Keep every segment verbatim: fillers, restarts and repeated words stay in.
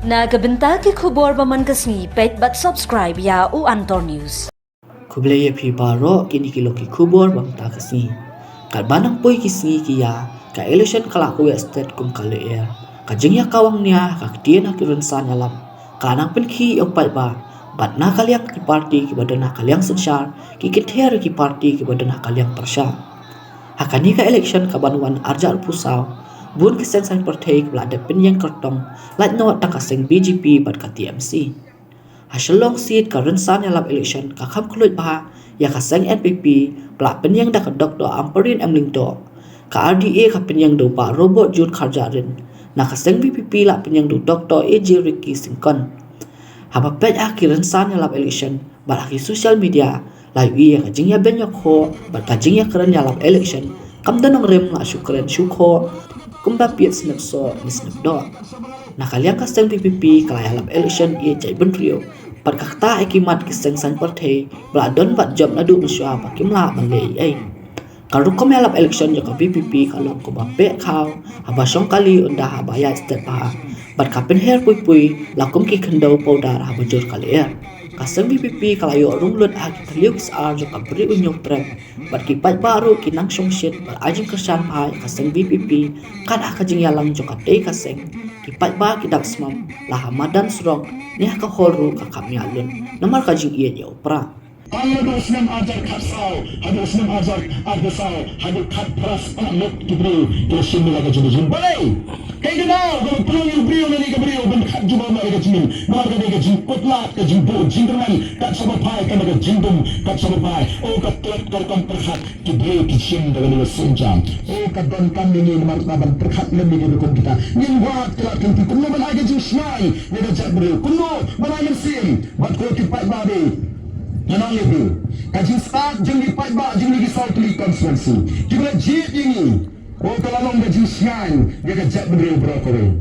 Na ka bynta ki khubor ba man ka sngi, peit bad subscribe ïa u Antor News. Khublei ïa phi baroh, kine ki long ki khubor ba mynta ka sngi. Katba nang poi ki sngi ki ïa, ka election ka la kawei stet kum ka lyer. Ka jingïakawang nia, ka ktien ha ki rynsan ïalap, ka nang pynkhih ïa u paidbah, bad na ka liang ki parti kiba don ha ka liang synshar, ki kynther ïa ki parti kiba don ha ka liang pyrshah. Ha kane ka election kaban wan arhajar arphew saw, bun ki seng saiñ pyrthei kiba la dep pynïeng kyrtong, lait noh tang ka seng B J P bad ka T M C. Ha Shillong seat ka rynsan ïalap election ka kham khluit bha ïa ka seng N P P, ba la pynïeng da ka Doctor Ampareen M Lyngdoh. Ka R D A ka pynïeng da u Bah Robert June Kharjahrin. Na ka seng V P P la pynïeng da u Doctor A J Ricky Syngkon. Haba peit ha ki rynsan ïalap election bad ha ki social media, la ïohi ïa ka jingïabeiñ ïakhoh bad ka jingïakren ïalap election kam don nongrim, la shu kren shu khoh kumba peit snep soh ne snep doh. Na ka liang ka seng V P P ka la ïalap election ïeit jaitbynriew bad ka ktah ïa ki mat ki seng saiñ pyrthei ba la don bad jop naduh mynshuwa ba kim lah ban leh ei ei. Ka rukom ïalap election jong ka V P P ka long kumba peh khaw haba shong kali, ynda haba ïaid stet bha bad ka pynher pui pui la kum ki khyndew powder haba jur ka lyer. Ka seng V P P ka la ïoh rung lut ha ki thliew ki sar jong ka Bri U Hynñiewtrep, bad ki paidbah ruh ki nang shongshit bad ai jingkyrshan bha ïa ka seng V P P. Kat ha ka jingïalang jong katei ka seng, ki paidbah ki dap smam, la ha madan surok ne ha ka hall ruh ka kham ïaid lut namar ka jingïeit ïa u prah. Tang naduh u snem arhajar khatsaw haduh u snem arhajar arphew saw, haduh khatphra spah ngut ki briew ki la shim ïa la ka jingim. Balei? Kaei kaba pynlong ïa u briew lane ka briew ban khat jubab ïa la ka jingim? Namar ka dei ka jingkutlad, ka jingbuh jingkyrmen, kat shaba phai ka dei ka jingdum, kat shaba phai. O ka tlot ka rukom pyrkhat ki briew ki shim da kane ka sienjam. O ka donkam ïa ngi namar kata ban pyrkhat lem ïa ki rukom kita. Ngim wad ki lad ki lynti kumno ban ai ka jingshngaiñ ïa ka jaitbynriew, kumno ban ai mynsiem. Bad ko ki paidbah, dei ngan ong ïa phi, ka jingstad jong ki paidbah jong ngi ki saw tylli ki constituency kiba la jied ïa ngi. Ko ka la long ka jingshngaiñ ïa ka jaitbynriew baroh kawei.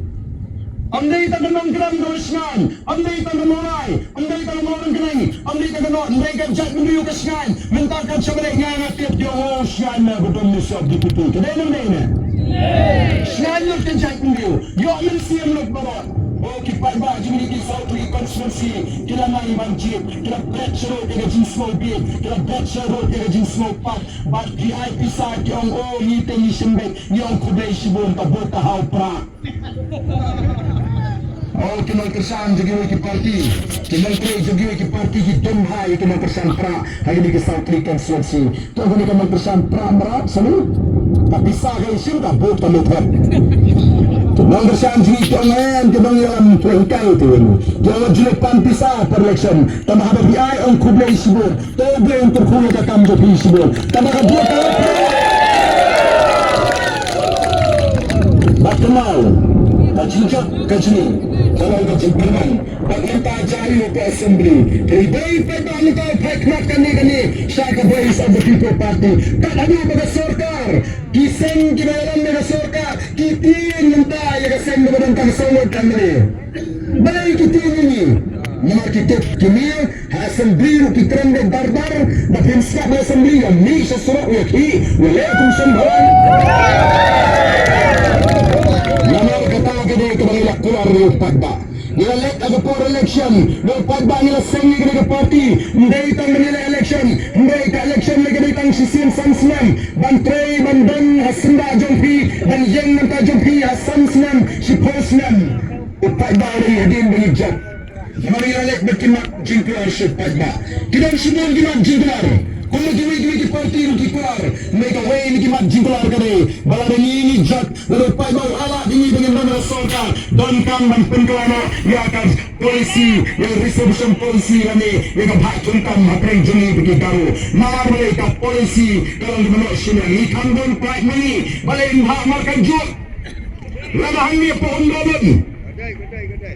Ym dei tang ka nongkynmaw ka shngaiñ, ym dei tang ka nongai, ym dei tang ka nongkynmaw, ym dei tang ka nong, ym dei ka jaitbynriew ka shngaiñ. Mynta ka shaba leh nga nga tip ïa u shngaiñ na ba dum ni sop D P P. Ka dei ne ym dei ne? Shngaiñ lut ka jaitbynriew. Ïoh mynsiem lut baroh. O ki paidbah jong ngi ki saw tylli ki constituency ki la nang ban jied, ki la bet shuh ruh ïa ka jingsngew bieit, ki la bet shuh ruh ïa ka jingsngew pap. Bad ki ai pisa ki ong, o ngi te ngi shim beit, ngi ong khublei shibun, ka bud ka ha u prah. O ki nongkyrshan jong kiwei ki parti, ki nongtrei jong kiwei ki parti ki dum bha ïa ki nongkyrshan prah ha kine ki saw tylli ki constituency. To kane ka nongkyrshan prah mrad sani. Ka pisa ka ïashim, ka vote ka lut hok. Nongkyrshan jong ngi ki ong em, ki nongïalam pyrshah te wen. Ki ong jule pan pisa per election. Tangba haba phi ai ong khublei shibun. To Blei un kyrkhu ïa ka kam jong phi shibun. Tangba ka vote ka lut hok. Bad kumno ka jingjop ka jong ngi ka long ka jingpyrman. Bad mynta jia ïa u Assembly. Hynrei dei paidbah mynta u paidbah kane kane sha ka Voice of the People Party. Kat haduh ba ka sorkar, ki seng kiba ïalam da ka sorkar ki tieng mynta ïa ka seng kaba don tang saw ngut tang mynne. Balei ki tieng ïa ngi? Namar ki tip kine ha Assembly ruh ki kren beit bar bar, ba phin sngap ha Assembly ïa mih sha surok ïa ki, ïa leh kum shen bhalang. Namar kata ka dei kaba ngi la kular ïa u paidbah. Ngi la leit ha ka por election, ngi la paidbah ngi la seng ïa kane ka party. Ym dei tang ba ngi la election, ym dei ka election lei ka dei tang shisien san snem. Ban trei, ban don ha syndah jong phi, ban ïeng mynta jong phi ha san snem, shiphew snem. U paidbah u dei hadien ba ngi jop. Namar ngi la leit bad ki mat jingkular sha u paidbah. Ki don shibun ki mat jingkular. Kumno kiwei kiwei ki party ruh ki kular. Ym dei kawei na ki mat jingkular ka dei ba lada ngi ngi jop, lada u paidbah u ailad ïa ngi ba ngin don ha sorkar, donkam ban pynkylla noh ïa ka policy, ïa ka reservation policy lane ïa ka bhah kyntam hapdeng jong ngi bad ki Garo. Namar balei ka policy ka long kaba noh shiliang, ngi kham don pride money. Balei ym bhah markynjut? Lada hangne hapoh Umdonglum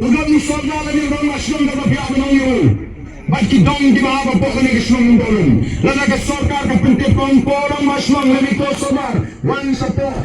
u don u sordar lane u rangbah shnong, kaba phi ïa ban ong ïa u. Bad ki dong kiba hap hapoh kane ka shnong Umdonglum, lada ka sorkar ka pyntip ong ko rangbah shnong lane ko sordar, wan shapoh,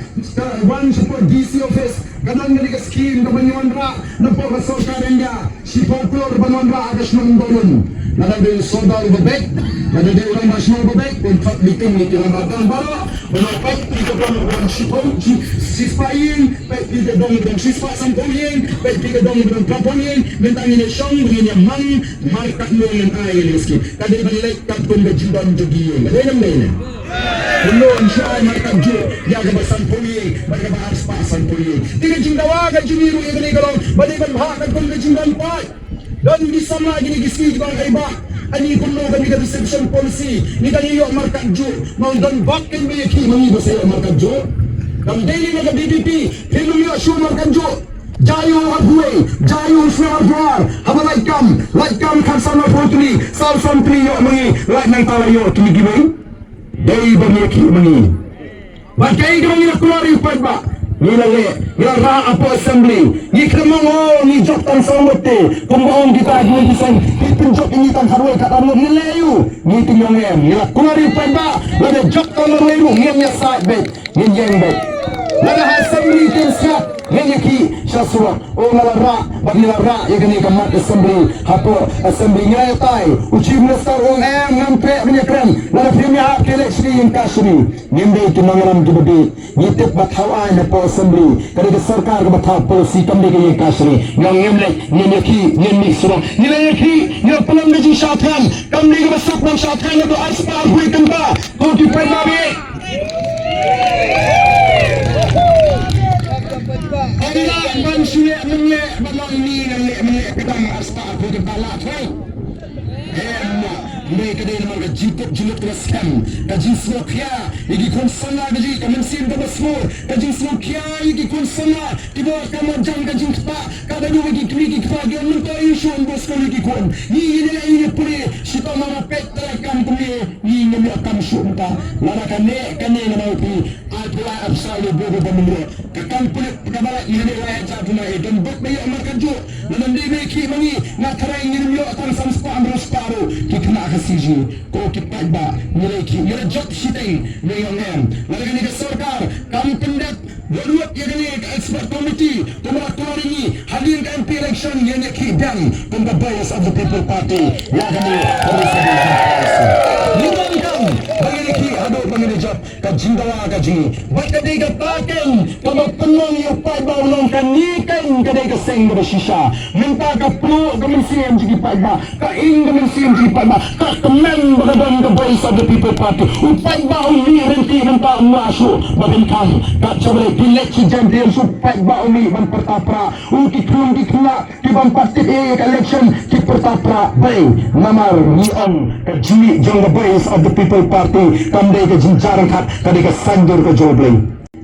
wan shapoh D C office, Ka don kane ka skim kaba ngi wanrah napoh ka sorkar India, shiphew klur ban wanrah ha ka shnong Dollum. Lada dei u sordar uba beit, lada dei u rangbah shnong uba beit, un thok meeting, meeting rangbah dang baroh, ban ong peit phi ka dong ba dang shiphew, shi, shispah ïing, peit phi ka dong ba dang shispah sanphew ïing, peit phi ka dong ba dang phraphew ïing, mynta ngin ïa shong, ngin ïa mang, markat nong ngan ai ïa ka skim. Ka dei ban leit katkum ka jingdon jong ki ïing. Ka dei ne ym dei ne? Kumno yn shu ai markat juh ïa kaba sanphew ïing bad kaba arspah sanphew ïing? Te ka jingdawa ka jong ngi ruh ïa kane ka long ba dei ban bha katkum ka jingdon paid. Don ki samla kine ki sngi kiba ong, "Ai bah, ani kumno kane ka reservation policy, ngi dang ïoh markat juh, ma don bok kin ba ïa ki ma ngi ba sa ïoh markat juh." Kam dei ne na ka V P P phim ïoh shuh markat juh? Jia ïa u arphew, jia ïa u snem arphew ar, haba lait kam, lait kam khatsan arphew tylli, saw san tylli ïoh ma ngi, lait nangta la ïoh kine kiwei. Dei ba ngi ïa ki ma ngi. Bad kaei kaba ngi la kular ïa u paidbah? Ngi la leh, ngi la rah hapoh assembly. Ngi khlem ong, oh, ngi jop tang saw ngut te. Kumba ong kita ki nongkynsan, ki pynjop ïa ngi tang khatwei khatar ngut, ngi leh aïu? Ngi tynjong em, ngi la kular ïa u paidbah, lada jop tang marwei ruh ngin ïasaid beit, ngin ïeng beit. Lada ha assembly kin sngap, ngin ïakhih sha surok. Oh, nga la rah, bad ngi la rah ïa kane ka mat assembly hapoh assembly, ngi la ïatai. U Chief Minister u ong, em, ngam treh ban ïakren. Lada phim ïahap ka election ïa ka shini. Ngim dei ki nongïalam kiba bieit. Ngi tip ba thaw aiñ hapoh assembly ka dei ka sorkar kaba thaw policy, kam dei ka ïing kashari. Ngi ong ngim leit, ngin ïakhih, ngin mih surok. Ngi la ïakhih, ngi la pynlong ka jingshah thngan. Kam dei kaba suk ban shah thngan naduh arspah arphew kynta. Ko ki paidbah bieit. Ym lah ban shu leh mynleh, ban ong ine ngan leh mynleh, ka dang arspah arphew kynta lah thngan. Em, ym dei, ka dei namar ka jingtip jinglut kaba skhem, ka jingsngewkhia ïa ki khun samla, ka jing, ka mynsiem kaba sngewbha, ka jingsngewkhia ïa ki khun samla kiba kam marjan ka jingkyrpad, ka da duh ïa ki kmie ki kpa ki ong mynta ïa shu ym bun skul ïa ki khun. Ngi, ngi leh, ngi pule, shitom ma peit trai kam kumne, ngi ngim ïoh kam shuh mynta. Lada kane, kane namar phi, ai phi lai, ai phi sai, le bru ba mynta. Ka kam pulit kaba lait ngi ne lai hajar duna, eh, don bok ba ïoh markatjuh. Lada ym dei ba ïakhih ma ngi, nga tharai ngin ym ïoh tang san spah hynriew spah ruh ki khynnah Khasi jong ngi. Ko ki paidbah, ngi la ïakhih, ngi la jop shiteng, ngi ïoh ngam. Lada kane ka sorkar kam pyndep, ba lut ïa kane ka expert committee, kumba la kular ïa ngi, hadien ka M P election, ngin ïakhih biang kum ka Voice of the People Party ïa kane ka reservation policy. Ngi donkam ba ngin ïakhih haduh ba ngin ïa jop. Ka jingdawa ka jong ngi. Bad ka dei kata keiñ kaba pynlong ïa u paidbah u long kane keiñ ka dei ka seng kaba shisha. Mynta ka pluh ka mynsiem jong ki paidbah, ka ing ka mynsiem jong ki paidbah, ka kmen ba ka don ka Voice of the People Party. U paidbah u mih ryntih mynta, um lah shuh ba pynkhang. Ka jong u lei, ki leit shi jan, te ym shuh u paidbah u mih ban pyrta pra. U ki khun ki khynnah kiba ym pat tip ei ïa ka election ki pyrta pra. Balei? Namar ngi ong ka jingmih jong ka Voice of the People Party kam dei ka jingjia ryngkat, ka dei ka saiñdur ka jong U Blei.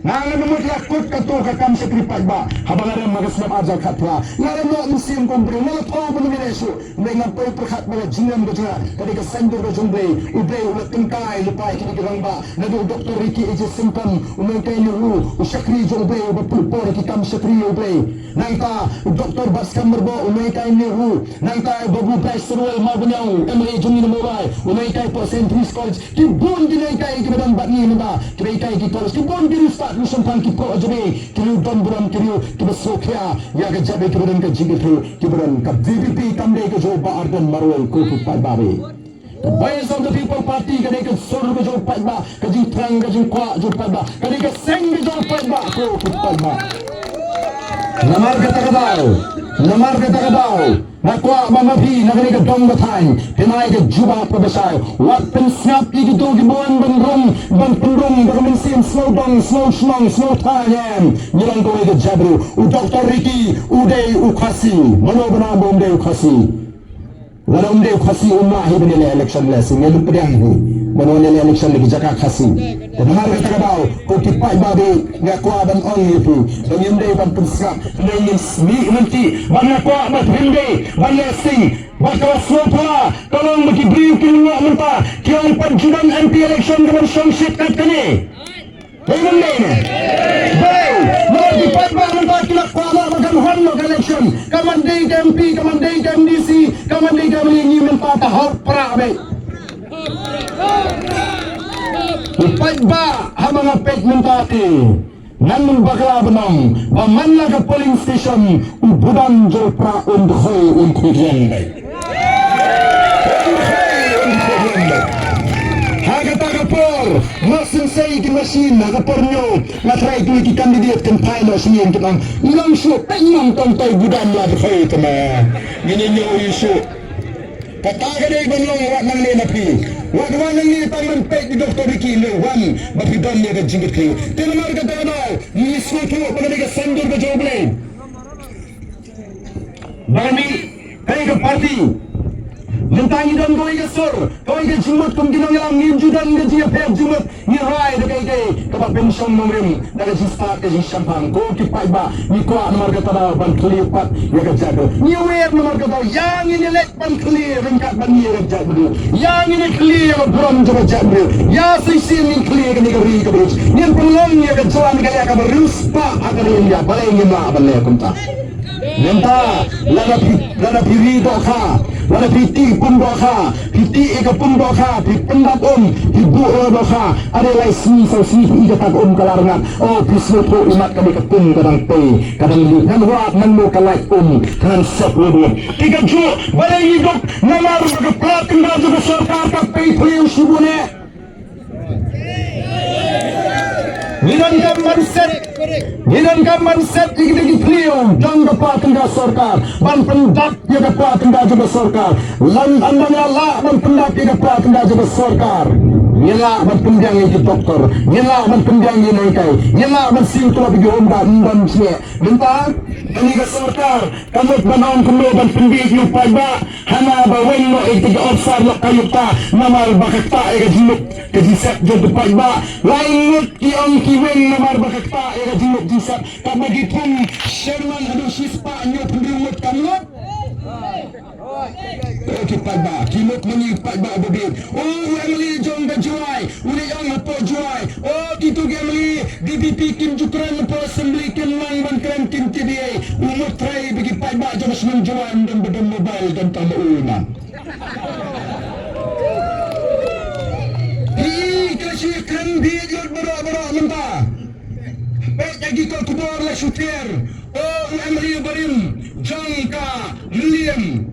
Nga, nga la mut ïa kut kato ka kam shakri paidbah haba nga rem ha ka snem arhajar khatphra. Nga la noh mynsiem kum briew, nga la phew ba ngin ïa shu. Ngam poi pyrkhat ba ka jingrem ka jong nga ka dei ka saiñdur ka jong U Blei. U Blei u la tyngkai lypa ïa kine ki rangbah. Naduh u Doctor Ricky A J Syngkon, u Nonghikai Nehru, u shakri jong U Blei uba pynpor ïa ki kam shakri ïa U Blei. Nangta u Doctor Batskam Myrboh, u Nonghikai Nehru. Nangta u Babu Bryce Syrwell Mawbaniang, M L A jong ngi na Mawlai, u Nonghikai hapoh Saint Mary's College. Ki bun ki nonghikai kiba don bad ngi mynta, kiba hikai ki college, ki bun ki riewstad riewshemphang, ki pyrshah jong ngi, ki riew donburom, ki riew kiba sngewkhia ïa ka jaitbynriew, kiba don ka jingkyrkhu, kiba don ka V P P, kam dei ka jong u Bah Ardent marwei, ko ki paidbah. Ka Voice of the People Party ka dei ka sur ka jong u paidbah, ka jingthrang ka jingkwah jong u paidbah, ka dei ka seng ka jong u paidbah, ko ki paidbah. Namar kata ka daw, namar kata ka daw, nga kwah ba ma phi na kane ka dong ka thaiñ phin ai ka jubab kaba shai. Wat pynsngap ïa kito kiba wan ban rung, ban pynrung da ka mynsiem sngewdong, sngewshnong, sngewthaiñ. Ngi long kawei ka jaitbynriew. U Doctor Ricky u dei u Khasi. Mano ba ong ba um dei u Khasi? Lada um dei u Khasi um lah hi ban ïaleh election, lehse ngin ym pdiang hi ban wan ïaleh election na ki jaka Khasi. Te namar kata ka daw, ko ki paidbah, nga kwah ban ong ïa phi ba ngim dei ban pynsngap, ngin mih ryntih. Bad nga kwah ba phim dei ban leh sting. Bad kaba sngewphylla ka long ba ki briew ki lyngngoh mynta ki ong pat ju don M P election ka ban shong shit kat kane. Dei ne ym dei ne? Dei. Namar ki paidbah mynta ki la kwah noh ba kan hon noh ka election. Ka man dei ka M P, ka man dei ka M D C, ka man dei ka M L A, ngi mynta ta hok pra beit. U paidbah, haba nga peit mynta te, Ngan ym bakla ban ong ba man la ka polling station u Budam jong u Prah un dkhoi un khuid lem dei. Un dkhoi un khuid lem dei. Ha kata ka por nga sngewsih ki machine ha ka por ñiew nga tharai ki candidate kan phai noh sha ïing ki ong, "Nang shu pynmong tang tai Budam la dkhoi te ma." Ngin ïa ñiew ïa shu. Kata ka dei ban long wat nangne na phi. Wat wan nangne tang ban peit ïa Doctor Ricky, ne wan ba phi don ïa ka jingkitkhlieh. Te namar kata ka daw ngi sngewthuh ba ka dei ka saiñdur ka jong U Blei ba ngi kaei ka party. Mynta ngi don kawei ka sur, kawei ka jingmut kum ki nongïalam, ngim ju don ka jingïapher jingmut. Ngi rai da kaei kaei kaba pynshong nongrim da ka jingstad ka jingshemphang. Ko ki paidbah, ngi kwah namar kata daw ban khlieh pat ïa ka jaitbynriew. Ngi wer namar kata daw, ïa ngin ïaleit ban khlieh ryngkat bad ngi ïa ka jaitbynriew. Ïa ngin ïa khlieh ïa ka burom jong ka jaitbynriew. Ïa shisien ngin khlieh kane ka ri kaba rich. Ngin pynlong ïa ka jylla ne ka liang kaba riewspah ha ka ri India. Balei ngim lah ban leh kumta? Mynta lada phi, lada phi ri dohkha, lada phi tih pung dohkha, phi tih ïa ka pung dohkha, phi pyndap um, phi buh ïa dohkha, ade lai sngi saw sngi phi i kata ka um ka la rngat. O phi sngewthuh imat kane ka pung ka dang pei, ka dang lih. Ngan wad ngan mo ka lait um, ngan sep ruh. Te kajuh balei ngi duk, namar ba ka pla tynga jong ka sorkar ka pei phylliew shibun eh. Ngi donkam ban set, ngi donkam ban set ïa kita ki phylliew jong ka pla tynga sorkar ban pyndap ïa ka pla tynga jong ka sorkar. Lada ym lah ban pyndap ïa ka pla tynga jong ka sorkar, ngin lah ban pynbiang ïa ki doktor, ngin lah ban pynbiang ïa ki nonghikai, ngin lah ban siew tulop ïa ki homguard, ym don shuh. Mynta kane ka sorkar ka mut ban ong kumno ban pynbieit ïa u paidbah. Hana ba weng noh ïa kita ki ophisar lok ka yukta namar ba ka ktah ïa ka jingmut ka jingsep jong u paidbah. Lai ngut ki ong ki weng namar ba ka ktah ïa ka jingmut jingsep. Katba ki thung Sherman haduh shispah hynñiewphew hynriew ngut kam lut. O ki paidbah, ki mut ma ngi paidbah ba bieit. O u M L A jong ka Jowai u leit ong hapoh Jowai. O kito ki M L A D P P kim ju kren hapoh Assembly, kim nang ban kren, kim tip ei. U mut trai ba ki paidbah jong ka shnong Jowai ym don ba don mobile, don tang ma u man. Phi i ka la shu kren bieit lut baroh baroh mynta. Peit ïa ki kot khubor la shu tiar. O u M L A barim jong ka Mylliem.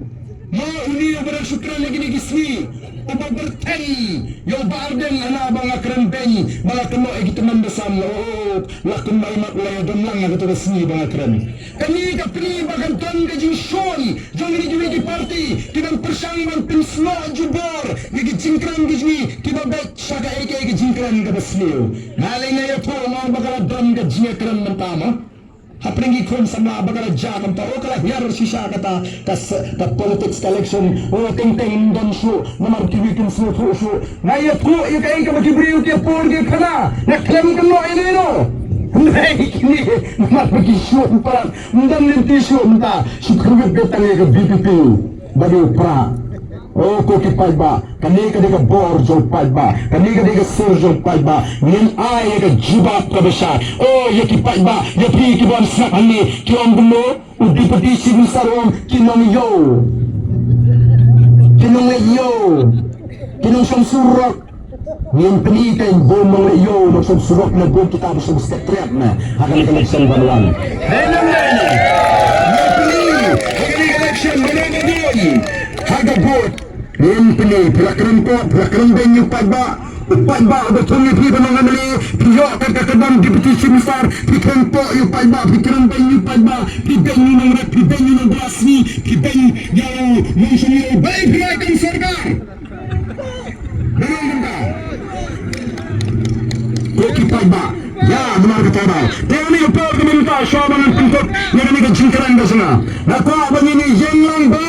Mo une uba dang shu kren ha kine ki sngi, uba byrthen ïa u Bah Ardent hana ba nga kren beiñ ba la kynnoh ïa ki tymmen basan. O la kynnoh imat, la ïa don lang ha kata ka sngi ba nga kren. Kane ka pyni ba kan don ka jingshun jong kine kiwei ki party ki ban pyrshang ban pynsnoh jubor ïa ki jingkren ki jong ngi kiba beit sha kaei kaei ka jingkren kaba sniew. Nga lei nga ïathuh nga ong ba ka la don ka jingïakren mynta mo. Hapdeng ki khun samla ba ka la jia kumta, o ka la hiar shisha kata ka s-, ka politics, ka election. O teng teng ym don shuh namar kiwei kim sngewthuh shuh. Nga ïathuh ïa kaei kaba ki briew ki ïa por ki ïa khana. Nga khlem kynnoh ïa kino. Hynrei kine namar ba ki shuh palat, ym don lynti shuh mynta. Shu kyrwit beit tang ïa ka V P P bad ïa u Prah. O ko ki paidbah, kane ka dei ka bor jong u paidbah, kane ka dei ka sur jong u paidbah. Ngin ai ïa ka jubab kaba shai. O ïa ki paidbah, ïa phi ki ban sngap hangne, ki ong kumno, u Deputy Chief Minister u ong ki nongïew, ki nongleit ïew, ki nongshong surok. Ngin pyni kein bun nongleit ïew, nongshong surok ne bun kita ba shong secretariat ne ha kane ka election ban wan. Hei nongleit ïew. Ngin pyni ha kane ka election ba nang ka bun ha ka vote. Ngin pyni, phi la kren pop, phi la kren beiñ ïa u paidbah. U paidbah uba thung ïa phi ban long M L A, phi ïoh kat ka kyrdan Deputy Chief Minister, phi kren pop ïa u paidbah, phi kren beiñ ïa u paidbah, phi beiñ ïa u nongrep, phi beiñ ïa u nongbylla sngi, phi beiñ ïa u nongshong ïew, balei phi rai kam sorkar? Balei kumta? Ko ki paidbah, ïa namar kata daw. Te une u por ka mynta shuwa ba ngan pynkut ïa kane ka jingkren ka jong nga, nga kwah ba ngin ïeng lang ba